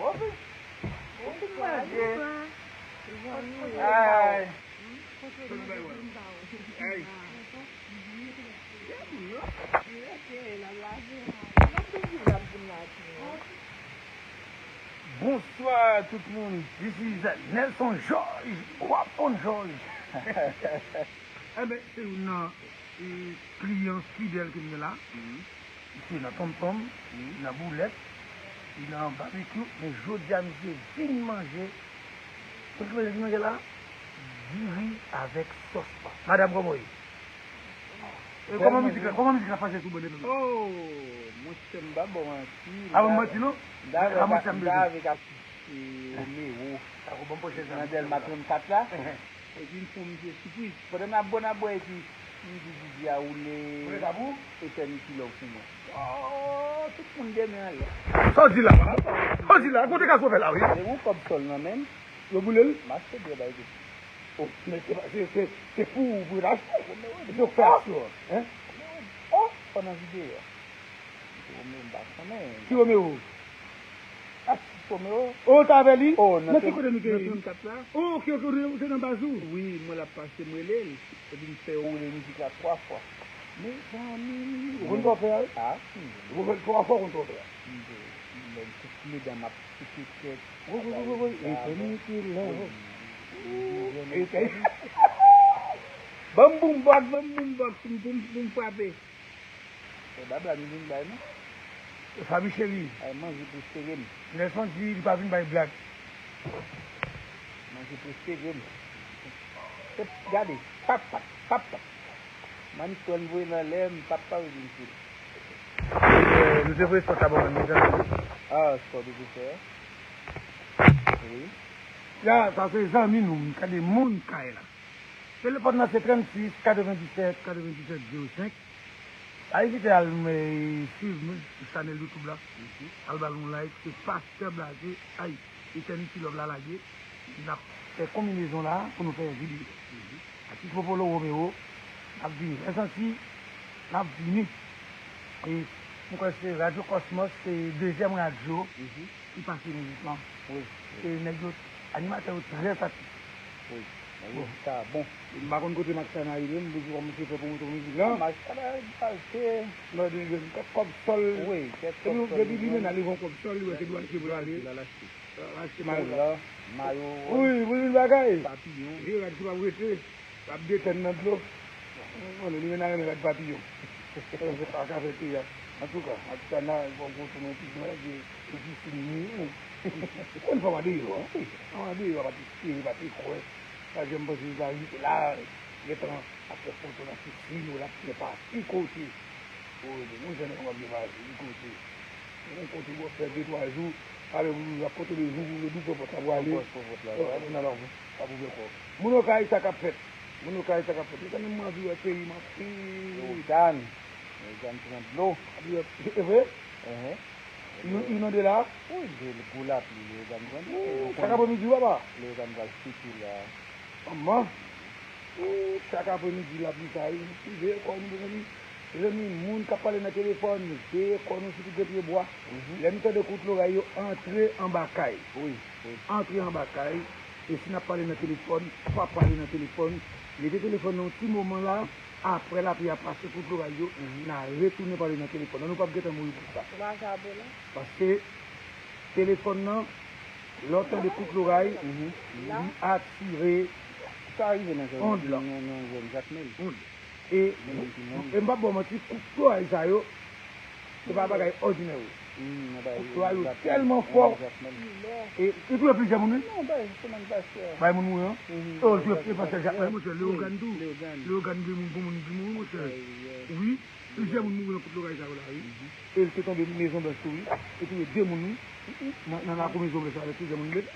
Bon, bon, bon, manje. Ay. Ay. Bonswa tout moun. This is Nelson George, Wap on George. Enben, se youn nan, e, kliyan fidèl ke m gen la. Misye nan tonmtonm, nan boulèt, li nan babekyou, men jodi a misye vin manje. Kote ki manje, ki manje la? Diri avèk sòs pa. Madanm, kòman w ye? E, kòman mizik la, kòman mizik la pase sou bòn epi? Oh, monchè, m pa ba w manti. A, ban m manti non. M ta vle, m ta vle k ap E Romeo. Nan Dèlma trannkat la. Epi m fè misye sipriz. Pandan n ap bwè, n ap bwè, epi m di Didi a woule Eternity Love pou mwen. Oh, tout moun de men anlè. Sa w di la? Sa w di la? Kote ka sou fè la, wi. Se yon kòb sòl nan men m. Yo boule l? M achte dwèt bay tout. Oh, men se pa, se, se, se pou, pou l achte. Se pou fè aksyon, hein? Oh, pandan videyo a. Ti Romeo m pa konnen. Ti Romeo. Ah, Ti Romeo. Oh, ou t avè li? Oh, nan ki kote nou te ye? Nan trannkat la. Oh, ok, ok, ou te nan baz ou? Wi, mwen l ap pase, m rele l. Epi m fè yo woule mizik la twa fwa. Mezanmi. Ou konn sa w fè a, wi? Ah, si. Ou konn fè l twa fwa, ou konn sa w fè a. M te, m te, tout medanm ap koupe tèt. Wi, wi, wi, wi, wi. Eternity love. Eternity. Ban m boombox, ban m boombox pou m, pou m, pou m frape. Se pa blag m vin bay non. Faby cheri. Ay, manje pou sere m. Nelson di li pa vin bay blag. Manje pou sere m. Se, gade, pap, pap, pap, pap. Manik pran voye nan lè m, pap pa vin sou. Eh, nou te voye sòt la ban mwen, nou te. Ah, sòt ou te fè? Wi. Ya, sa se zanmi nou, m gade moun kay la. Telefòn nan se trannsis, katrevenndisèt, katrevenndisèt, zewo senk. Pa ezite al, e, swiv nou sou chanèl YouTube la. Al ba nou like, se Pastè Blaze, ay, Eternity Love la lage. N ap fè konbinezon la pou nou fè videyo. Atis Popolo Romeo, n ap vini. Lè santi, n ap vini. E m kwè se Radyo Kòsmòs, se dezyèm radyo ki pase mizik lan. Wi. E nèg yo, animatè yo trè satisfè. Wi. Nèg yo sa bon. M pa konn kote Maksana ye menm, m bezwen wè misye fè pwomosyon mizik lan. Maksana pase. Kèk kòb sòl. Wi, kèk kòb sòl. Depi, depi limena li gon kòb sòl, li wè se dwal che pou l ale. L al achte. L al achte mayo. Kola, mayo. Wi, wi, wi, bagay. Papiyon. Vye rad ki p ap rete. L ap detann nan dlo. Bon, li menm renmen rad papiyon. Se pa ka fè teyat. Antouka, Aksana, bon, bon, bon, ti mwen, di, di, di, di, di, konn fòm a deyò, wi. Fòm a deyò, pa te espere, pa te kwè. Pa janm panse li ta rive la, gentan ap fè foto nan Sisli, nou l ap fè pati kote. O, di, nou jwenn kòman byen pase, li kote. Yon kote w ap fè de twa jou, ale w ap konte de jou pou w dou pran pòt la pou ale. Pran pòt, pran pòt la, wi. Nan la, w ap ouvè kò w. Moun Okay, sa k ap fèt? Moun Okay, sa k ap fèt? Mezanmi, m anvi wè peyi m anpil. Leyogàn. Leyogàn pran dlo. Anvi wè, e vre? Enhen. Ino-, inonde la? Wi, de gwo lapli, Leyogàn pran dlo. Wi, chak apremidi, papa. Leyogàn pral fiti la. Manman. Ooh, chak apremidi lapli sa, wi. Veye kò nou, mezanmi. Mezanmi, moun k ap pale nan telefòn, veye kò nou, sitou gwo pye bwa. Mhm. Lè nou tande kout loray yo, antre anba kay. Wi, wi. Antre anba kay. E si n ap pale nan telefòn, pa pale nan telefòn. Mete telefòn nan yon ti moman la, apre lapli a pase, kout loray yo, mhm, n a retounen pale nan telefòn. Non, nou p ap gentan mouri pou sa. Vagabon la. Paske telefòn nan, lè w tande kout loray, mhm, li atire, sa rive nan zòn, onn lan, nan, nan zòn Jakmèl. Onn. E, e m p ap ba w manti, kout loray sa yo, se pa bagay òdinè yo. Kout loray yo tèlman fò. E, li touye plizyè moun, wi. Non, bay, semèn pase a. Bay moun mouri, non? Mhm. Oh, li touye pastè Jakmèl, monchè, Leyogàn tou. Leyogàn. Leyogàn gen moun, gen moun ki mouri, monchè. Wi. Plizyè moun mouri nan kout loray sa yo la, wi. Mhm. E l te tonbe Mezon Blanch tou, wi. Li touye de moun, wi. Nan, nan lakou Mezon Blanch la, avèk plizyè moun blese.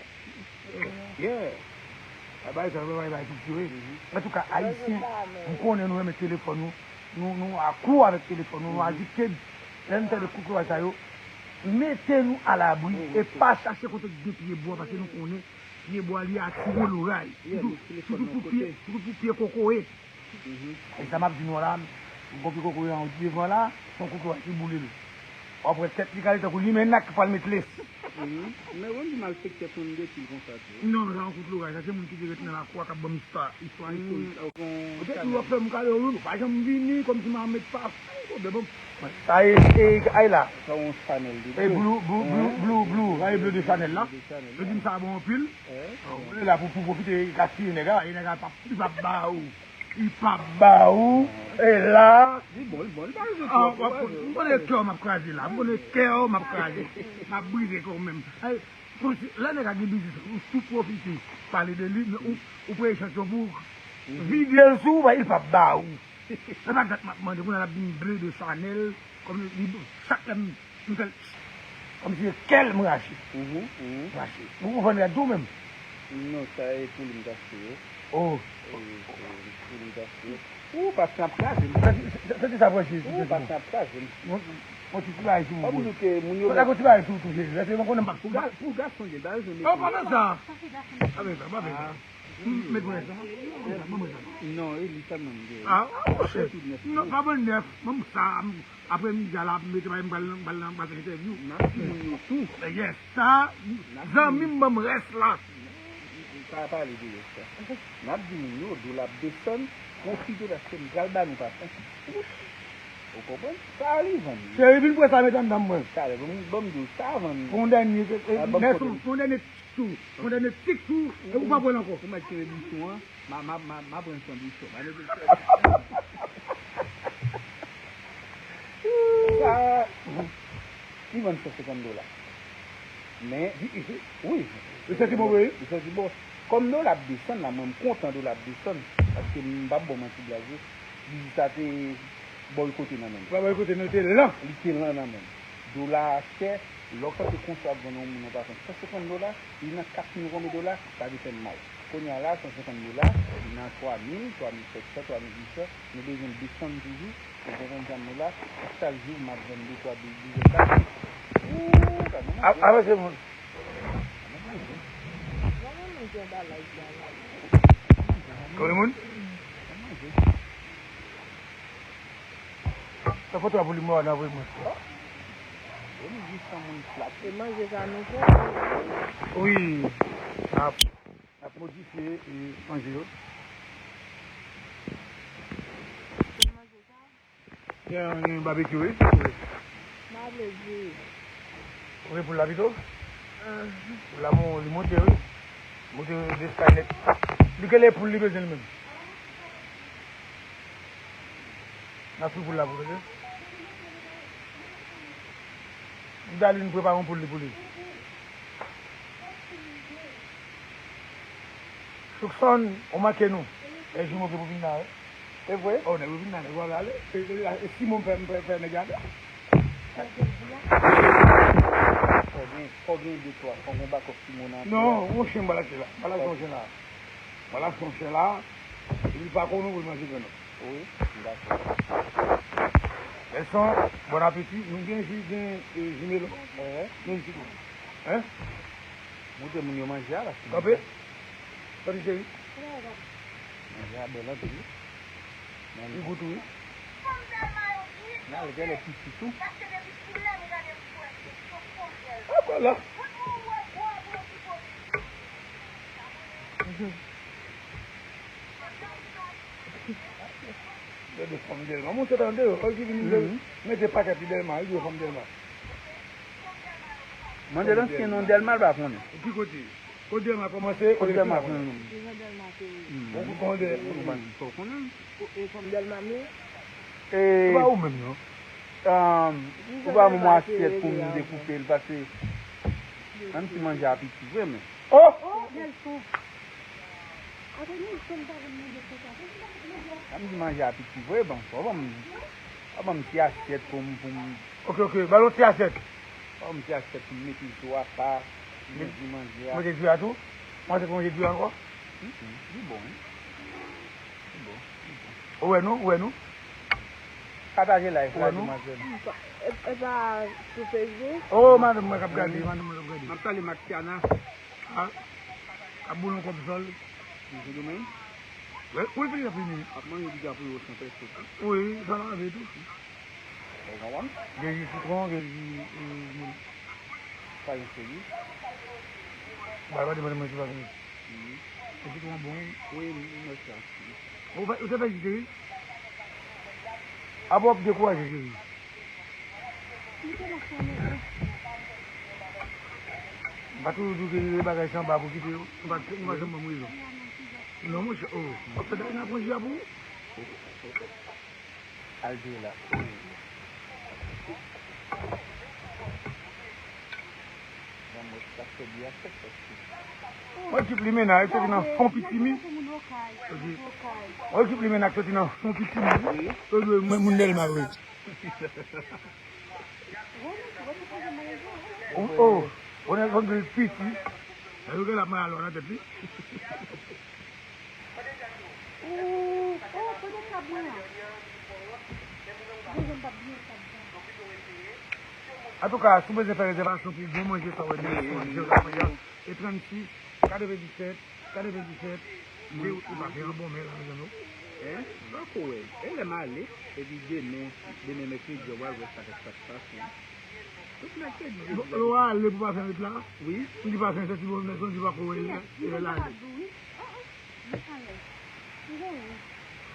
Yeah. Bagay sa yo, bagay, bagay piti, wi. Mhm. Antouka, Ayisyen, m konnen nou renmen telefòn nou. Nou, nou akou avèk telefòn nou, nou adikte. Lè n tande kout loray sa yo, mete nou alabri e pa chache kote ki gen pye bwa, paske nou konnen pye bwa li atire loray. Sitou, sitou pou pye, sitou pou pye kokoye. Mhm. E sa m ap di nou la, m gon pye kokoye an devan la, se yon kout loray ki boule l. W ap wè tèt li kale tankou limenak ki pral met lesi. Mhm. Men w di malfektè konn gen pil konsa tou. Non, sa yon kout loray, sa se moun ki te ret nan lakou a k ap ban m istwa, istwa istorik. Poutèt nou ap fè m kale, wi, nou pa janm vini, kòmsi m a met pa fè pwoblèm. Sa e, e, ay la. Sa yon chanèl de bleu. Blue, blue, blue, blue, blue. Sa e bleu de Chanel la. Bleu de Chanel, yo di m sa bon anpil. Ou la pou, pou pwofite gaspiye nèg la, e nèg la p ap, li p ap ba ou. Li p ap ba ou. E la. Li bon, li bon, li pa bezwen twòp, li pa bezwen. M konnen kè w m ap kraze la. M konnen kè w m ap kraze. M ap brize kè w menm. Ay, kòmsi, lè nèg la gen biznis, ou sou pwofite pale de li, men ou, ou pran echantiyon pou ou vide l sou ou, li p ap ba ou. Se pa dat m ap mande, kounye a l ap vin bleu de Chanel, kòm li, chak lè m, m fè l, kòmsi se kè l m rache. Mhm, mhm. Rache. Ou, ou vann rad tou menm? Non, sa e pou li m t achte yo. Oh. E, e, pou li m t achte yo. Ou, paske n ap kraze m. Sa, sa, sa, sa, sa, sa, ou, paske n ap kraze m. Yon, yon ti, ti bagay sou ou. Kòm nou ke moun yo. Sa, yon ti bagay sou ou tou, Jezi. Lè se mwen konnen m p ap. Pou ga-, pou gason, gen bagay, je mete. Oh, pa nan sa. Pa nan sa, pa nan sa. Met mwen sa. Ban mwen sa. Non, e li sèlman m gen. Ah, ah, monchè. Non, pa ban nèf. Ban m sa. Aprè midi a la, ap mete bay m pral nan, pral nan, pral fè entèvyou. N ap di moun yo tou. Men yes, sa, zanmi m ban m rès la. Pa pale de rès la. N ap di moun yo, dola ap desann, pwofite paske m pral ba nou pasyans. Ou konprann? Sa a li vann. Cheri, vin pran sa met anndan m mwen. Talè, ban m, ban m di w, sa a vann. Fè yon dènye, e, e, nèf, fè yon dènye. Tou. Kondane tik tou, e ou pa pran l ankò. Ou mèt tire bouchon an, ma, ma, ma, ma pran san bouchon. Ma mete sèl. Sa, li vann san senkant dola. Men, wi. Li santi bon, wi. Li santi bon. Kòm dola ap desann la, mwen, m kontan dola ap desann. Paske m p ap ba w manti, Blaze. Vizit sa te bòykote nan men m. Bòykote nan, te lan. Li te lan nan men m. Dola a chè, lè w kanpe konsa w ap vann yon moun nan pasyans san senkant dola, li nan kat mil konbyen dola, sa te fè m mal. Kounye a la, san senkant dola, li nan twa mil, twa mil sèt san, twa mil uit san, nou bezwen desann toujou, san senkant dola, chak jou m ap vann de twa, de, de, de, kat. Ooh, gade, non, a-, avanse, moun. Konbyen moun? Fè foto a pou li, mwen, ann anvoye mwen. Se manje sa nou fè. Wi. N ap, n ap modifye, e, manje yo. Gen, gen babekyou, wi. Wi. M pa vle di. Ou gen poul la pito? Ah. Poul la, mon, li monte, wi. Monte de Skynet. Li gen le poul li bezwen li menm. Asou poul la pou tande. Vidalin prepare yon poul li pou li. Soukson, ou manke nou. E jou manke pou vin la, wi. Se vre? Oh, nèg yo vin la, nèg yo ale. E, e, e, e Simon fè, fè, fè nèg yo ale. Fò gen, fò gen de twa, fò gen bakòp Simon nan. Non, yon chen m ba l achte la. M ba l achte yon chen la. M ba l achte yon chen la. Epi pa konnen pou l manje grenn. Wi, dakò. Lèson, bon apeti. Nou gen ji, gen, e, ji melon. Wi. Gen ji sitwon. Hein? Montre moun yo manje a, paske kanpe. Kanpe, cheri. Manje a bèl anpil, wi. Li gou tou, wi. Nan, li genlè piti tou. Ah, voilà. Gade fanm Dèlma. Monchè, tande, yo, ki vin mete pakèt li Dèlma, li di yo fanm Dèlma. Mande l ansyen non Dèlma, l pa konnen. Ki kote? Kot Dèlma kòmanse, kot Dèlma fini. Devan Dèlma te ye. Bon, ou konnen. Ou pa konnen. E fanm Dèlma m ye. E pa ou menm, non. Ou pa ban mwen asyèt pou m dekoupe l, paske menm si manje a piti vre, men. Oh! Oh, Nelson. Apre nou, se m pa vin manje konsa. Sa m di manje a piti vre, bon, fò ban m, fò ban m ti asyèt pou m, pou m. Ok, ok, ba l yon ti asyèt. Fò ban m ti asyèt pou m mete zo apa, mete manje a. Mete diri a tou? Manje pou manje diri ankò? Li bon, wi. Li bon, li bon. Ou wè nou, ou wè nou? Pataje live la, demwazèl. E, e pa sou Facebook? Oh, madanm mwen k ap gade, madanm mwen k ap gade. M ap salye Maxiana. A, ap boule yon kòb sòl. Manje demen? Wi, wi, fini, fini. Ap manje piga pou yo san pèso. Wi, sa lave tou. Ou konprann? Gen ji sitwon, gen ji, e, mil. Pa gen seri. Ba, ba, demen, demen, demen. Ji sitwon bon. Wi, m wè sa. Ou fè, ou te fè ji, cheri? Apa w ap dekouraje, cheri? M pa toujou di w ke bagay sa anba pou kite yo. M pa, m pa janm ban m rezon. Non, monchè, oh. Fè dayina pran ji a pou ou. Al jwe la. Mwen ekip limena, yo soti nan fon pitimi. Mwen ekip limena ki soti nan fon pitimi. Yo jwe mwen moun Dèlma vre. Oh, oh, Ronel Van Gogh piti. Yo gen la mal nan tèt li. Ou, ou, kote kab mwen an? Bon, jan m p ap bliye kab sa. Antouka, si w bezwen fè rezèvasyon pou bon manje sa w wè, manje w ap manje a, se trannsis, katrevenndisèt, katrevenndisèt, de out, ou pa fè yon bon men la, mezanmi. Hein? M pa ko wè. E lè m ale, epi demen, demen mèkredi, w al wè sa k ap pase. Tout mèkredi, jedi, lè w ale pou pa fè met la, wi, si li pa fè yon santi bon, men sonje pa ko wè, e lè l ale.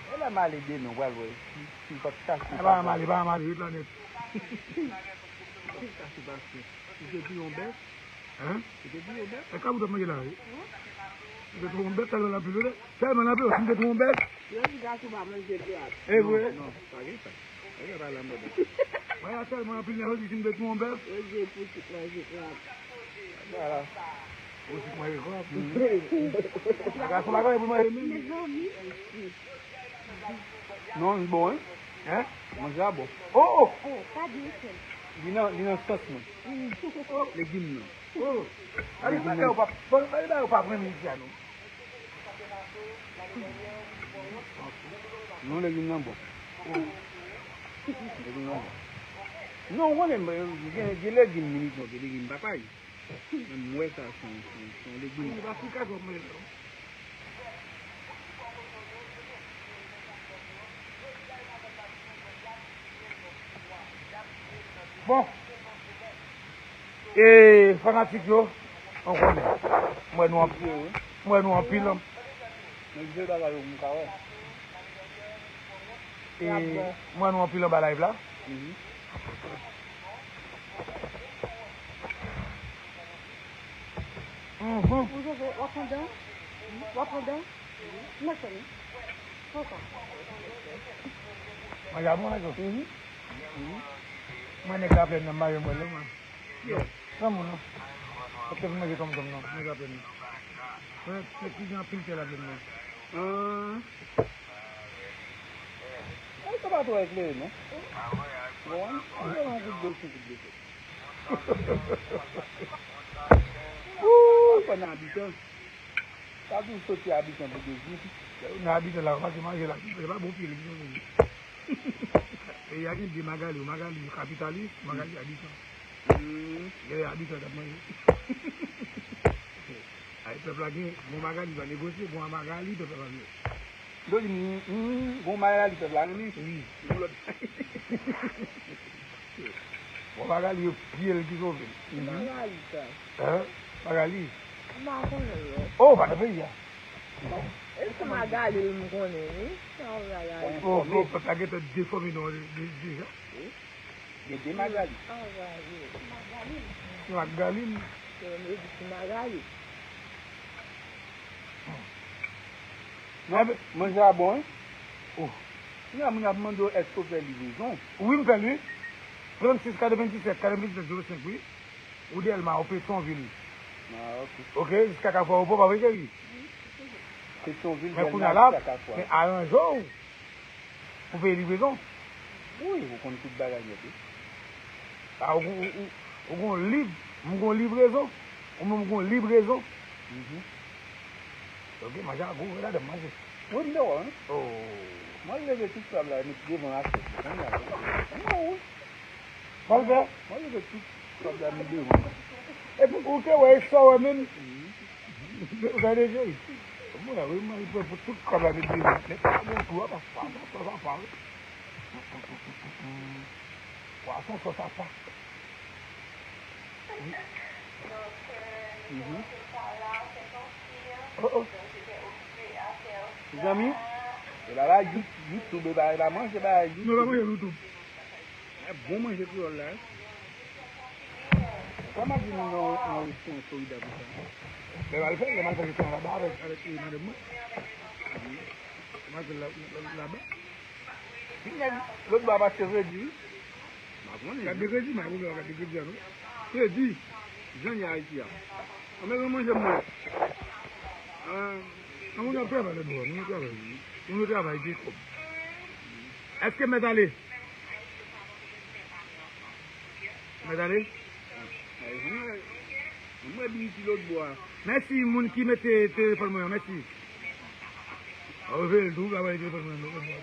E lè m ale demen, w pral wè. Si, si l pa t chache. E pa mal, e pa mal, ret la nèt. Sa se paske ou te pi yon bèf. Hein? Ou te pi yon bèf. E ka bout ap manje la, wi. Ou te pi yon bèf, tèlman l anpil, wi. Tèlman l anpil, si m te pi yon bèf. Yo di gason pa manje krab. E vre? Non, non, pa gen sa. Mwen la tèlman anpil nan jodi si m te tou yon bèf. Yo di pou ti manje krab. Vwala. Pou ti manje krab. Gason pa gen pou manje menm. Mezanmi. Non, li bon, wi. Hein? Manje a bon. Oh, oh! Oh, pa di l sèl. Li nan, li nan sans mwen. Legim nan. Oh! Gade bagay ou pa, bon, gade bagay ou pa pran midi a non. Non, legim nan bon. Legim nan bon. Non, ou konnen, gen, gen legim milityon, gen legim papay. Men m wè sa, se yon, se yon, se yon legim. Li pa fri kajou ap manje la, non. Bon. E fanatik yo, nou konnen. M wè nou anpil. M wè nou anpil. Men vye bagay yo m ka wè. E m wè nou anpil anba live la. Mhm. Mhm. Ou jwe, w ap pran dan? W ap pran dan? Mèt fè m. Manje a bon, nèg yo? Mwen nèg Laplèn nan, m pa janm wè l non, mwen. Yo, granmoun non. Fòk te vin manje tonmtonm non, nèg Laplèn nan. Mwen, se ki gen anpil tè Laplèn nan. An. Ay, sa pa twò eklere non. Bon, an, an, an, kout dlo, kout dlo. Ooh, fò nan Abitan. Sa di w soti Abitan pou de jou. Nan Abitan la, w pa ka manje la, se pa bon pye li. Peyi a gen de Magali, Magali kapitalis, Magali Abitan. Gen Abitan k ap manje. Ay, pèp la gen, bon Magali pa negosye, bon Magali, pèp la pa vle. Dodi, mm, mm, bon Magali, pèp la renmen. Wi. Bon lòt. Bon, Magali, yo pye l ki sove l. Magali sa. Hein? Magali? M pa konnen l non. Oh, pa nan peyi a. E se Magali l m konnen, wi. Sa w Magali. Oh, oh, pèp la gentan defòme non de-, de-, deja. Gen de Magali. Magali. Magali. Yo di se Magali. Non, manje a bon, wi. Oh. Kounye a, moun ap mande w èske w fè livrezon. Wi, m fè l, wi. Trannsis katrevenndisèt katrevenndisèt zewo senk, wi. Ou Dèlma, ou Petyonvil. Ah, ok. Ok, jiska Kafou Ayewopò, pa vre, cheri? Petyonvil, Dèlma, jiska Kafou. Men aranje w pou peye livrezon. Wi, ou konn tout bagay nèt, wi. A, ou, ou, ou, ou gon liv, m gon livrezon, ou menm gon livrezon. Mhm. Ok, manje a gou, wi, ladan manje. Wi, m te wè, wi. Oh. Mwen leve tout krab la, met devan asyèt la. Mwen la, mwen wè, wi. Sa l fè? Mwen leve tout krab la, met devan. Epi ou te wè, e sa w wè menm. Mhm. Gade, cheri. Mwen la, wi, mwen pran pou tout krab la, met devan. Men pa bon tou, a, pa, pa, pa, pa, pa, wi. Pwason sòs apa. Wi. Mhm. Oh, oh. Zanmi, e pa ba You-, YouTube, e pa, e pa manje ba YouTube. Non, e pa manje YouTube. E bon manje kreyòl la, wi. Kòman di nou nan, nan restoran Florida pou sa? Lè m al fè, lè m al fè restoran laba avèk, avèk, eh, madanm mwen. M al fè la, la, la, laba. Vin nèg lòt bò a pase fredi, wi. M ap konnen. Gade kredi, m ap gade kredi a, non. Fredi, jan ye Ayiti a. Anben, mwen manje mwen. Ah, moun yo ap travay lòt bò, moun yo travay. Moun yo travay, gen kòb. Èske mèt ale? Mèt ale? Mwen, mwen byen ki lòt bò a. Mèsi, moun ki mete telefòn mwen an, mèsi. Ou vle l tou, ou ka bay telefòn mwen an, mèt ale.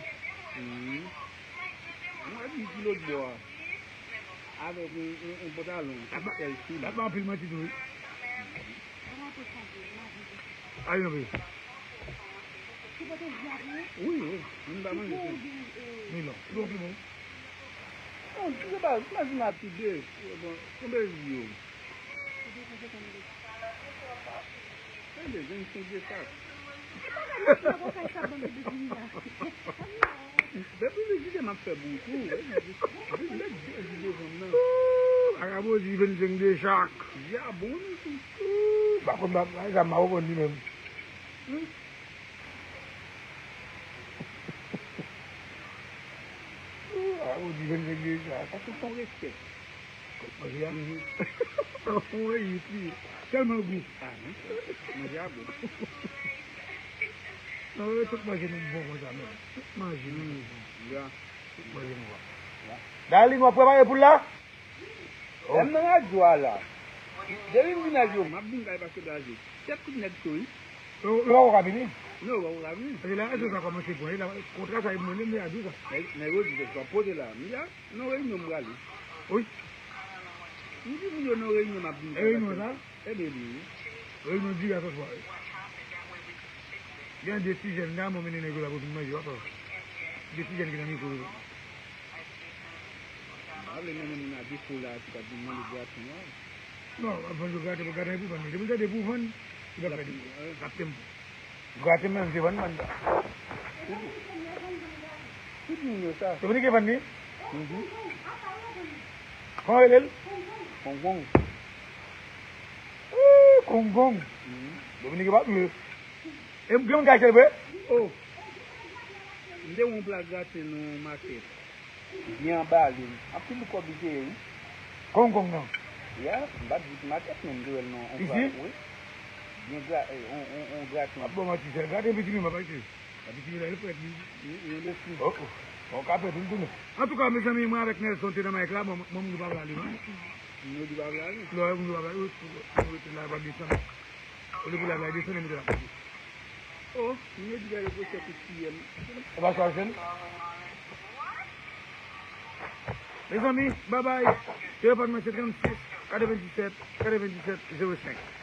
Hmm. Mwen byen ki lòt bò a. Avèk yon, yon, yon pantalon, L A P A, L A P A anpil manti tou, wi. Ay, non, wi. Wi, wi, m pa manje tou. Milon, milon, milon. Non, se pa, imajine a tou de. Bon, konbyen jou yo? Tande, vennsenk de sak. Depi li kite m ap fè boutou, depi li kite m nan. Ooh, Arabo di vennsenk de sak. Ya bon, nou tou. Ooh, pa konn, pa, pa, sa m pa konprann li menm. Hmm? Ooh, Arabo di vennsenk de sak. Paske se yon respè. Kot manje a? Mhm. Anfon, wi, wi. Tèlman l gou. Ah, non. Manje a bon. Non, wi, tout manje nou bon konsa menm. Tout manje nou bon. Ya. Tout manje nou bon. Ya. Darline, w ap prepare pou l la? Oh. Lè m nan radyo a la. Depi m vin radyo, m ap vin kay pase blaze. Tèt tout nèg cho, wi. Ou, ou pa ka vini? Non, ou pa ka vini. Paske la, radyo sa kòmanse pran, la, kontra sa, e mwen menm, radyo sa. Nèg, nèg yo di, se w ap pote la. M di, a, nan reyinyon m prale. Wi. M di moun yo nan reyinyon m ap vin. E reyinyon sa? Ebyen, li, wi. Reyinyon di aswè swa, wi. Gen de ti jèn la, mwen mennen nèg yo la pou vin manje, w ap wè. De ti jèn ki nan mikwo yo. M pa vle mennen moun a defo la, ki t ap vin mande graten an. Non, w ap vann yo graten, pou graten pou vann. Depi l tande pou vann, li p ap pèdi. L ap tempo. Graten menm, se vann, vann la. Tout moun yo sa. Dominike vann li? Mhm. Kòman rele l? Kongong. Ooh, Kongong. Mhm. Dominike pa vle. E gen moun k achte l vre? Oh. M te wè yon pla graten nan yon makèt. Byen anba li. Anpil kòb li te ye, wi. Kong Kong nan? Ya, m pa t di ki makèt, men m te wè l nan yon pla, wi. Byen gra-, eh, on, on, on graten. Ap bon manti, sèl graten piti men, papa, isi. Piti men, la, li frèt, wi. Wi, yon de fri. Oh, oh. Bon, ka pèdi, m tounen. Antouka, mezanmi, mwen avèk Nelson te nan mic la, mwen, mwen, m di pa vle ale, non. M di pa vle ale. Lè, m di pa vle ale, wi, pou, pou rete la, pa desann. Olye pou lè la desann, m di la. Oh, m di gade pwosè kou siyè m. E pa chaje l. Mezanmi, babay. Telefòn mwen se trannsis, katrevenndisèt, katrevenndisèt, zewo senk.